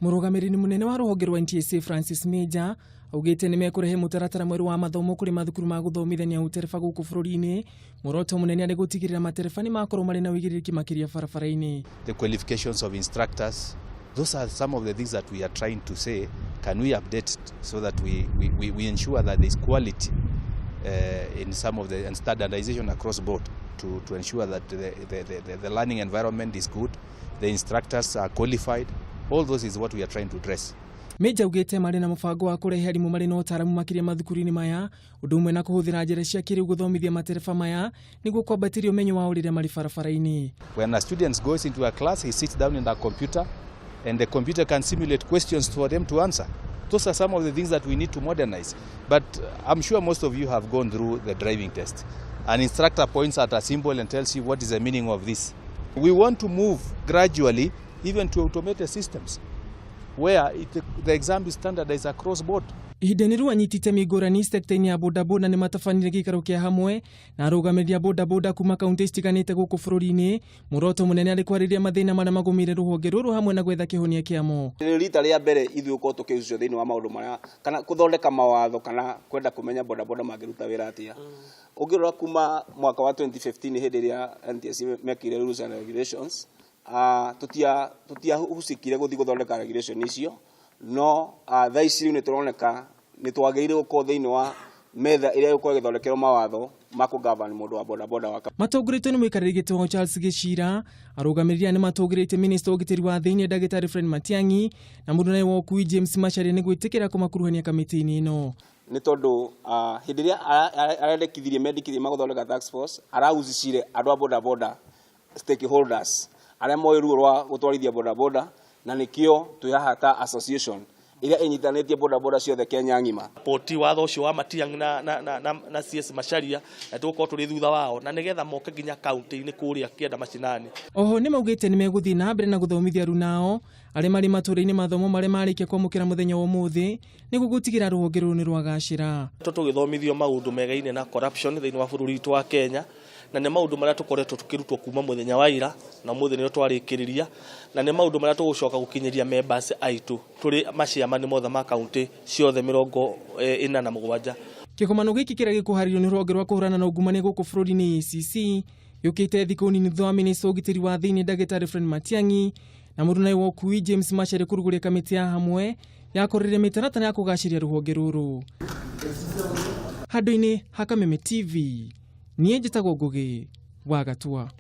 Mũrũgamĩrĩri mũnene wa rũhonge rwa NTSA Francis Major augĩte nĩ mekũrehe mũtaratara mwerũ wa mathomo kũrĩ mathukuru ma gũthomithania ũtereba gũkũ bũrũri-inĩ. Muoroto mũnene arĩ gũtigĩrĩra matereba nĩ makorwo marĩ na ũigĩrĩrĩki makĩria barabara-inĩ. The qualifications of instructors, those are some of the things that we are trying to say. Can we update so that we ensure that there is quality in some of the and standardization across board to ensure that the learning environment is good, the instructors are qualified. All those is what we are trying to address. Major augĩte marĩ na mũbango wa kũrehe arimũ marĩ na ũtaaramu makĩria mathukuru-inĩ maya, ũndũ ũmwe na kũhũthĩra njĩra cia kĩrĩu gũthomithia matereba maya nĩguo kwambatĩria ũmenyo wao rĩrĩa marĩ barabara-inĩ. When a student goes into a class, he sits down in the computer and the computer can simulate questions for them to answer. Those are some of the things that we need to modernize. But I'm sure most of you have gone through the driving test. An instructor points at a symbol and tells you what is the meaning of this. We want to move gradually even to automated systems where the exam is standardized across board. Ihinda-inĩ rĩu anyiti itemi ngũrani sekta-inĩ ya bodaboda nĩ matabanire gĩikaro kĩa hamwe na arũgamĩrĩri a bodaboda kuma kaunti citiganĩte gũkũ bũrũri-inĩ. Muoroto mũnene arĩ kwarĩrĩria mathĩna marĩa magũmĩire rũhonge rũrũ hamwe na gwetha kĩhonia kĩamo. Nĩ rita rĩa mbere ithuĩ gũkorwo tũkĩhusio thĩinĩ wa maũndũ marĩa kana gũthondeka mawatho kana kwenda kũmenya bodaboda mangĩruta wĩra atĩa. Ũngĩrora kuma mwaka wa 2015 hĩndĩ ĩrĩa NTSA mekire rules and regulations, tũtiahucikire gũthiĩ gũthondeka regulation icio, no thaa ici rĩu nĩ tũroneka nĩ twagĩrĩire gũkorwo thĩinĩ wa metha ĩrĩa ĩgũkorwo ĩgĩthondekerwo mawatho ma kũ-govern mũndũ wa bodaboda wa Matongoretio nĩ mũikarĩri gĩtĩ wao Charles Gĩcira, arũgamĩrĩri aya nĩ matũgĩrĩtie minista wa ũgitĩri wa thĩinĩ ndagĩtarĩ Fred Matiang'i na mũnene wa ũkui James Macharia nĩ gwĩtĩkĩra kũmakuruhania kamĩtĩ-inĩ ĩno. Nĩ tondũ hĩndĩ ĩrĩa arendekithirie mendekithia ma gũthondeka task force, arahusicire andũ a bodaboda, stakeholders arĩa moĩ ruo rwa gũtwarithia bodaboda, na nĩkĩo twĩ haha ta association ĩrĩa ĩnyitanĩtie bodaboda ciothe Kenya ng'ima. Poti watho ũcio wa Matiang'i na CS Macharia, na tũgũkorwo tũrĩ thutha wao na nĩgetha moke nginya kaunti-inĩ kũrĩa kĩenda macinani. Oho nĩ maugĩte nĩ megũthiĩ na mbere na gũthomithia aruna arĩa marĩ matũũra-inĩ mathomo marĩa marĩkia kwamũkĩra mũthenya wa ũmũthĩ nĩguo gũtigĩra rũhonge rũrũ nĩ rwagacĩra. Tũgĩthomithio maũndũ megaine na corruption thĩinĩ wa bũrũri witũ wa Kenya, na nĩ maũndũ marĩa tũkoretwo tũkĩrutwo kuma mũthenya wa ira, na ũmũthĩ nĩrĩo twarĩkĩrĩria, na nĩ maũndũ marĩa tũgũcoka gũkinyĩria members aitũ tũrĩ maciamani mothe ma kaunti ciothe 47. Kĩgomano gĩkĩ kĩrĩa gĩkũharĩrio nĩ rũhonge rwa kũhũrana na ungumania gũkũ bũrũri-inĩ EACC yũkĩte thikũ nini thutha wa minista wa ũgitĩri wa thĩinĩ ndagĩtarĩ Fred Matiang'i na mũrunai wa ũkui James Macharia kũrugũria kamĩtĩ ya hamwe ya kũrĩrĩria mĩtaratara ya kũgacĩria rũhonge rũrũ. Handũ-inĩ ha Kameme TV, niĩ njĩtagwo Ngũgĩ wa Gatua.